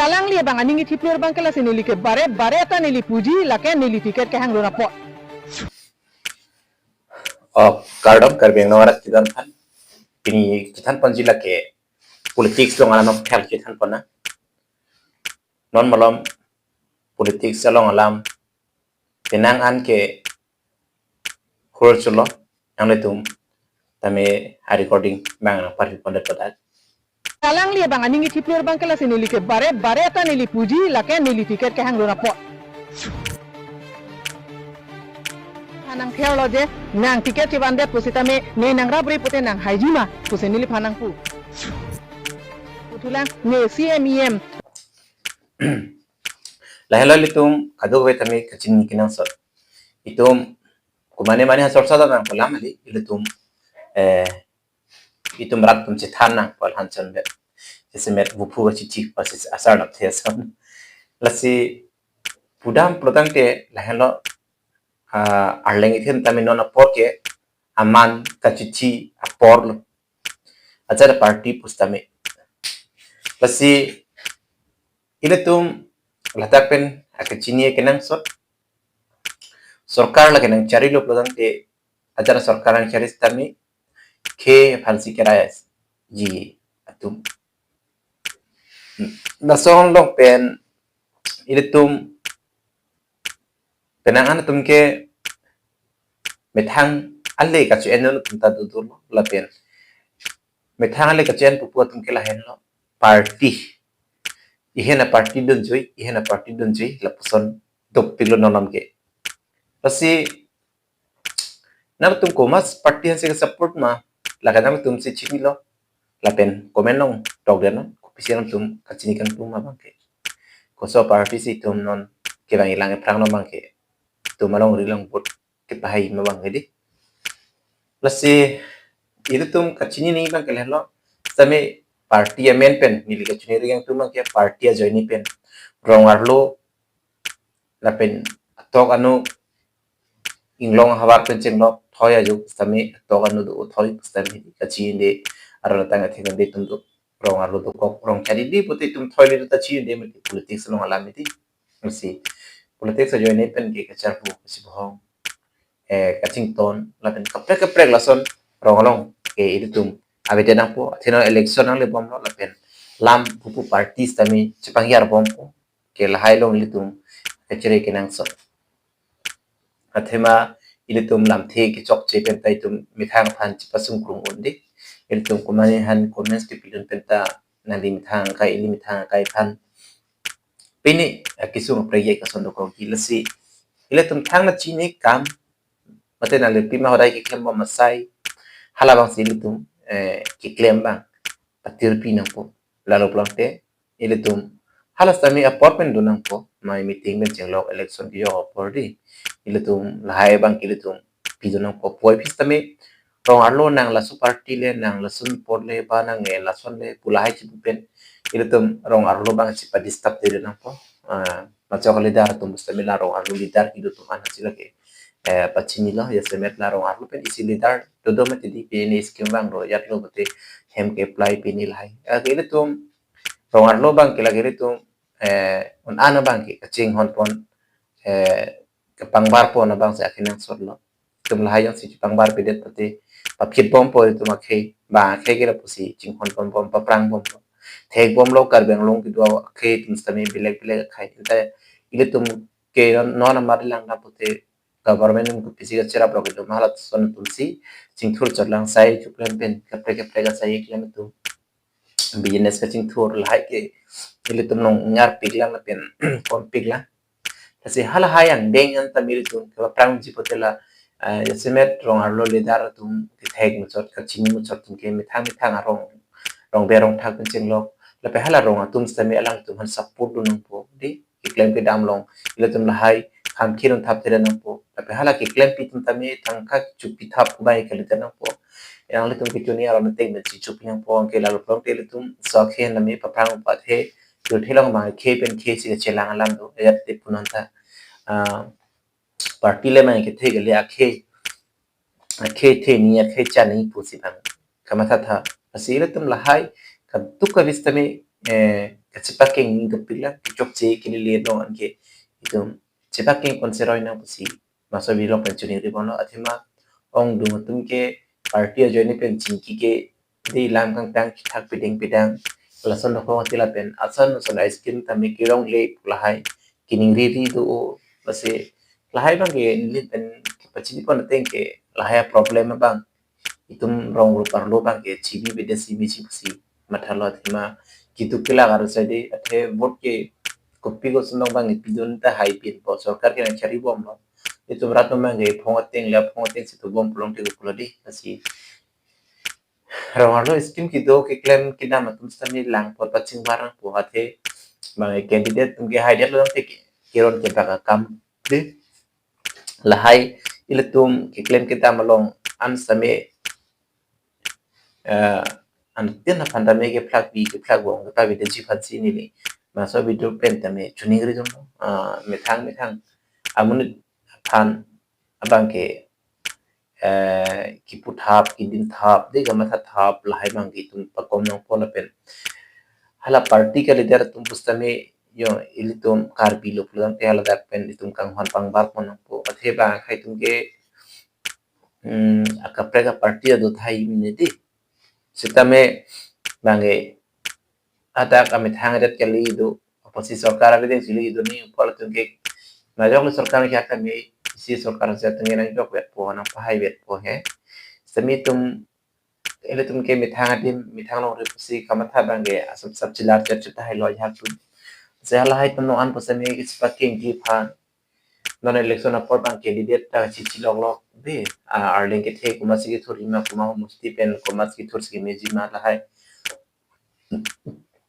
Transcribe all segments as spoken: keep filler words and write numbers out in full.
Alangli abang aning ithi plur abang ke lasi neli ke bare bare ta neli puji, lake neli ticket kehang lun apot. Oh, kardom Karbi Anglong arat kedo-an aphan. Pini chethan ponji lake politics along alam nokthel chethan pon nang. Non malom politics along alam penang an ke hur chulo, nanglitum tame a recording abang nangparhi pondet padak. Alangli abang aning ithi plur abang ke lasi neli ke bare bare ta neli puji, lake neli ticket kehang lun apot. Nang therlo je nang ticket chevandet pusitame ne nang rabri pute nang haiji ma pusi neliphan nangpu. Puthulang ne C M E M. Lahelo ilitum kadokave tame kachini kenangsot. Itum kumane mane ha chorcha ta nangpo alam kali, ilitum eh itum rat atum chethan nangpo la-an chondet. Jasemet buphu kachithi pasi asar dap the ason. Lasi pudam pulotangte lahelo, ah, arleng ithin tame non apor ke aman kachithi apor lo. Ajat party pusitame. Lasi ilitum ladak pen akachini kenangsot. Sorkar lake nangcharilo pulotangte ajat sorkar nangchari sitame khei aphansi kerai ji atum. Lason along pen ilitum penang an atum ke methang ale kacho-en atum ta dodolo lapen methang ale kacho-en pupu atum ke lahenlo party. Ihe na party dunjui, ihe na party dunjui, lapuson dopiklo non alam ke. Lasi nangtum komat party aphansi ke support ma, lake nangtumsi chinilo, lapen comment along tokdet non, kopisi nangtum kachini kangtung ma abang ke. Koso party si itum non kevang ilang ephrang non abang ke, itum alongri along vote kepahai ma abang ke di. Lasi ilitum kachini nangji abang ke lahelo, sitame party amen pen neli kachini ri kangtung abang ke party ajoine pen rong arlo lapen atok anu inglong havar pen chenglok thoi ajo pusitame atok anu do thoi pusitame kachini de, aron atang atheng de itum do, rong arlo dokok, rong chari di pute itum thoi le ta chini de mati politics along alam mati. Lasi politics ajoine pen ke kacharpu kachibhong, eh, kachington lapen kaprek kaprek lason rong along ke ilitum avedet nangpo. Athema election nangle bomlo lapen lam pupu party sitame chepangjar bompo, ke lahai along ilitum kachere kenangsot. Athema ilitum lamthe kechokche pen ta itum methang aphan chepasung krung un di. Ilitum kumane han comments kepidun pen ta nangli methang akai, ili methang akai aphan pini, eh, kesung aprek ye kason dokok di. Lasi ilitum thang na chini kam mate nangli pima hodai keklem bom asai, hala abangsi ilitum, eh, keklem abang patirpi nangpo. Lalu pulangte ilitum hala sitame apor pen do nangpo, mai meeting pen chenglok election kejok apor di. Ilitum lahai abang ke ilitum pidun nangpo, puvoiphit sitame rong arlo nang laso party le, nang lason apor le, ba nang, eh, lason le pu lahai chipu pen ilitum rong arlo abangsi padisturb te nangpo. Ah, machok leader atum pusitame la rong arlo leader kedo atum aphansi lake, eh, pachinilo, jasemet la rong arlo pen isi leader dodo mati di, pini scheme abang do jatlo pute hem ke-apply pini lahai. Ah, ke ilitum rong arlo abang ke lake ilitum, eh, un-an abang ke kachinghon pon, eh, kepangbar pon abangsi akenangsot lo. Itum lahai jongsi chepangbar pedet pute paphit bompo itum akhei, ba akhei ke lapusi chinghon pon bom, paphrang bompo. Thek bomlo Karbi Anglong kedo akhei atum sitame bilek bilek akhei. Anta ilitum ke non, non amar lang na pute government atum kopisi kacherap rok itum hala ason atumsi chingthur chotlang, sai keklem pen kaprek kaprek asai keklem atum business kachingthur lahai ke ilitum nongngarpik lang lapen ponpik lang. Lasi halahai angdeng an tame ilitum kepaphrangji pute la, eh, jasemet rong arlo leader atum kethek muchot, kachini muchot atum ke methang methang arong, rongbe rongthak pen chenglok. Lapen hala rong atum sitame alangtum aphan support do nangpo di, keklem kedam along ilitum lahai kam khirun thap te nangpo. Lapen hala keklempi atum tame tangka chupi thap bai kali te nangpo. Nanglitum kechini aron ateng pen si chupi nangpo, anke lalu pulangte ilitum so akhei tame paphrang pathe, juthe long abang akhei pen khei si kachelang alam do, ajat te punon ta. Ah, party le mai kethe kali, akhei, akhei the ni, akhei cha ni pusi abang kamatha tha. Lasi ilitum lahai kadokave sitame, eh, kachepakeng dopiklang, kechokche kelele along anke itum chepakeng konseroi nang pusi maso video along pen choningri bomlo. Athema ongdung atum ke party ajoine pen chingki ke de lam kangtang kethak pideng pidang. Lason dokok atila pen ason ason a-scheme tame kerong le pu lahai keningri ri do o. Lasi lahai abang ke neli pen kepachini pon ateng ke lahai problem abang itum rong rup arlo abang ke chibi beda si mi si si mathalo athema kitu kelak arlo sai de athe vote ke kopi ko sumang abang pidun tahai pinpo, sorkar ke nangchari bomlo. Itum rat abang ke phong ateng le phong ateng si tu bom pulote ke pulo di. Lasi rong arlo scheme kedo keklem kedam atum sitame lang apor pachingbar nangpo, athe abang candidate atum ke haidet lo tangte ke keron kebak akam de. Lahai ilitum keklem kedam along an sitame, eh, anuttin aphan tame kephlak bi kephlak bom kepabi detji aphansi neli maso video pen tame choningri bomlo. Ah, methang methang amonit aphan abang ke, eh, kipu thap, kidin thap, de kamatha thap, lahai abang ke itum pakom nangpo lapen hala party ka leader atum pusitame yo ilitum Karbi lo pulo tangte hala dak pen itum kanghon pangbar pon nangpo. Athe abang akhai atum ke, hmm, akaprek aparty ado tahai mene di. Sitame abang ke adak amethang adet kali do, opo si sorkar avedeng si le do ni, opo latum ke majok le sorkar ke akam me, si sorkar si atum ke nangjok vetpo, nangpahai vetpo he. Sitame itum, ilitum ke methang adim, methang longri pusi kamatha abang ke asap sap chilar chat chat tahai lo ajahak atum. Si halahai atum along an pusitame kachepakengji aphan non election apor abang candidate ta chichi lok lok de, ah, arleng kethe komatsi kethur ima, komat homosti pen komatsi kethur si kemeji ma lahai.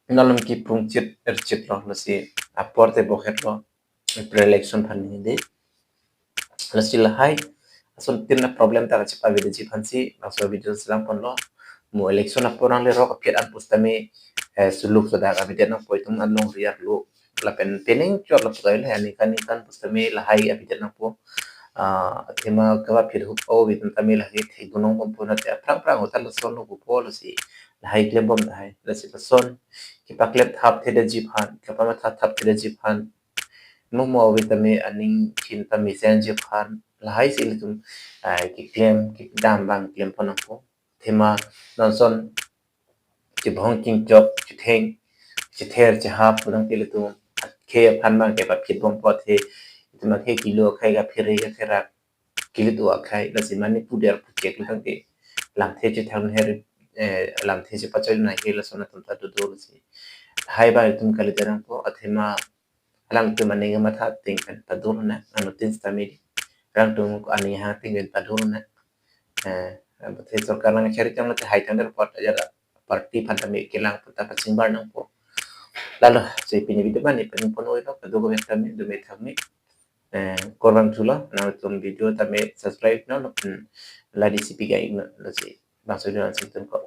Non alom kiprungchit erchit lo, lasi apor te bokhet lo, pre-election aphan ni de. Lasi lahai asontin aproblem ta kachepavi detji aphansi laso video chelang ponlo. Mo election apor nanglerok aphi an pusitame, eh, suluk sodak abidet nangpo itum an longri arlo lapen penang chot lo putai le ani kan kan pusitame lahai abidet nangpo. Ah, athema kava phir hup o bitum tame lahai thek gunong bompo, nate aphrang phrang hotel lason lo pupo, lasi lahai klem bom tahai. Lasi lason kepaklem thap thedetji aphan, kapamatha thap thedetji aphan, mo mo avi tame aning chin tame senji aphan lahai si ilitum, ah, keklem kedam abang klem pon nangpo. Athema non ason chibhong chingchok chitheng chither chihap pulang ke ilitum akhei aphan abang ke paphit bompo, athe itum akhei kilo akhei kaphir re katherak kilit u akhei, lasi mane puder puchek lo tangte lamthe chethang her, eh, lamthe chepachoi nangke lason atum ta dodo. Lasi lahai abang itum kali jarang po, athema alangtum aning kamatha ateng pen padun nang, anuttin sitame di. Alangtum aning hang ateng pen padun nang. Eh, athe sorkar nangchari tang lote hai tang der pot aja party aphan tame kelang puta pachingbar nangpo. Lalo, si pini video abang ni pen pon oi lo, kadokave tame, do methang me. Eh, kardom thulo, nangtum video tame subscribe non, hmm, ladi si piga igno, lasi bangso video nang si tun ko.